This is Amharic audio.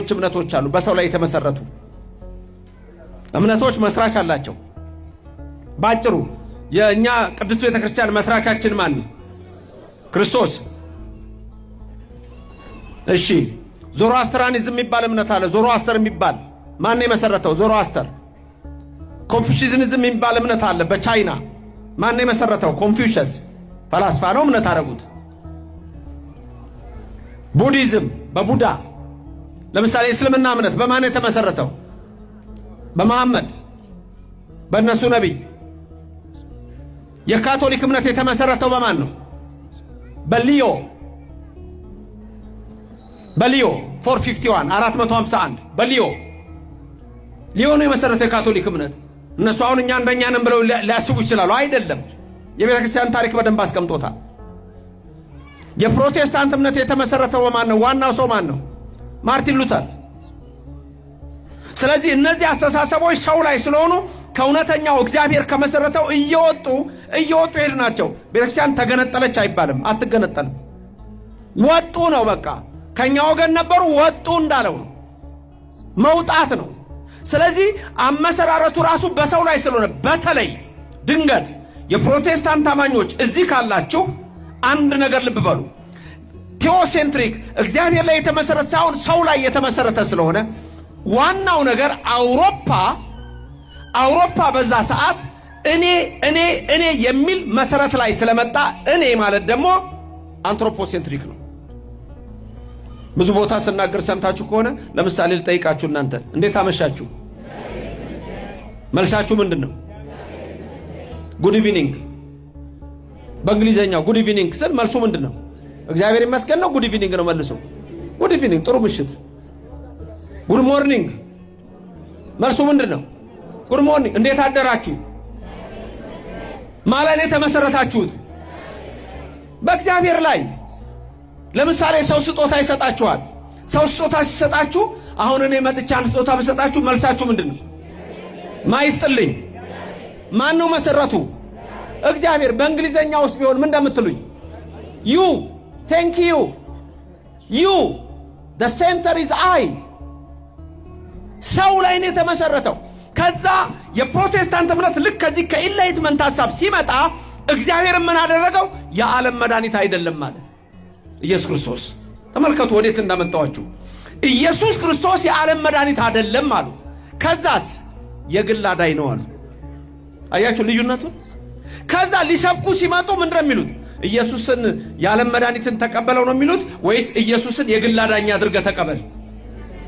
ሌሎች እምነቶች አሉ። በሰው ላይ የተመሰረቱ እምነቶች መስራች አላቸው። ባጭሩ የእኛ ቅድስት ቤተ ክርስቲያን መስራቻችን ማን ነው? ክርስቶስ። እሺ፣ Zoroastrianism የሚባል እምነት አለ። ዞሮአስተር የሚባል ማን ነው የመሰረተው? ዞሮአስተር። ኮንፊሽዝም የሚባል እምነት አለ በቻይና። ማን ነው የመሰረተው? ኮንፊውሸስ ፈላስፋ ነው፣ እምነት አደረጉት። ቡዲዝም በቡዳ። ለምሳሌ እስልምና እምነት በማን የተመሰረተው? በመሐመድ፣ በእነሱ ነቢይ። የካቶሊክ እምነት የተመሰረተው በማን ነው? በሊዮ 451፣ 451 በሊዮ። ሊዮ ነው የመሰረተው የካቶሊክ እምነት። እነሱ አሁን እኛ አንደኛ ነን ብለው ሊያስቡ ይችላሉ። አይደለም። የቤተ ክርስቲያን ታሪክ በደንብ አስቀምጦታል። የፕሮቴስታንት እምነት የተመሰረተው በማን ነው? ዋናው ሰው ማን ነው? ማርቲን ሉተር። ስለዚህ እነዚህ አስተሳሰቦች ሰው ላይ ስለሆኑ ከእውነተኛው እግዚአብሔር ከመሰረተው እየወጡ እየወጡ የሄዱ ናቸው። ቤተክርስቲያን ተገነጠለች አይባልም፣ አትገነጠልም። ወጡ ነው በቃ። ከኛ ወገን ነበሩ፣ ወጡ እንዳለው ነው፣ መውጣት ነው። ስለዚህ አመሰራረቱ ራሱ በሰው ላይ ስለሆነ፣ በተለይ ድንገት የፕሮቴስታንት አማኞች እዚህ ካላችሁ አንድ ነገር ልብ በሉ። Theocentric፣ እግዚአብሔር ላይ የተመሰረተ ሳይሆን ሰው ላይ የተመሰረተ ስለሆነ፣ ዋናው ነገር አውሮፓ በዛ ሰዓት እኔ፣ እኔ፣ እኔ የሚል መሰረት ላይ ስለመጣ፣ እኔ ማለት ደግሞ anthropocentric ነው። ብዙ ቦታ ስናገር ሰምታችሁ ከሆነ፣ ለምሳሌ ልጠይቃችሁ፣ እናንተ እንዴት አመሻችሁ? መልሳችሁ ምንድን ነው? Good evening። በእንግሊዘኛው good evening ስል መልሱ ምንድን ነው? እግዚአብሔር ይመስገን ነው። Good evening ነው መልሱ። Good evening፣ ጥሩ ምሽት። Good morning መልሱ ምንድን ነው? Good morning። እንዴት አደራችሁ? ማን ላይ ነው የተመሰረታችሁት? በእግዚአብሔር ላይ። ለምሳሌ ሰው ስጦታ ይሰጣችኋል። ሰው ስጦታ ሲሰጣችሁ፣ አሁን እኔ መጥቼ አንድ ስጦታ ብሰጣችሁ መልሳችሁ ምንድን ነው? ማን ይስጥልኝ? ማን ነው መሰረቱ? እግዚአብሔር። በእንግሊዘኛ ውስጥ ቢሆን ምን እንደምትሉኝ? You, thank you, you, the center is I። ሰው ላይ ነው የተመሰረተው። ከዛ የፕሮቴስታንት እምነት ልክ ከዚህ ከ enlightenment ሀሳብ ሲመጣ እግዚአብሔር ምን አደረገው? የዓለም መድኃኒት አይደለም ማለት ኢየሱስ ክርስቶስ። ተመልከቱ ወዴት እንዳመጣዋችሁ። ኢየሱስ ክርስቶስ የዓለም መድኃኒት አይደለም አሉ። ከዛስ የግል አዳኝ ነው አሉ። አያችሁ ልዩነቱን? ከዛ ሊሰብኩ ሲመጡ ምንድን ነው የሚሉት? ኢየሱስን የዓለም መድኃኒትን ተቀበለው ነው የሚሉት ወይስ ኢየሱስን የግል አዳኝ አድርገህ ተቀበል?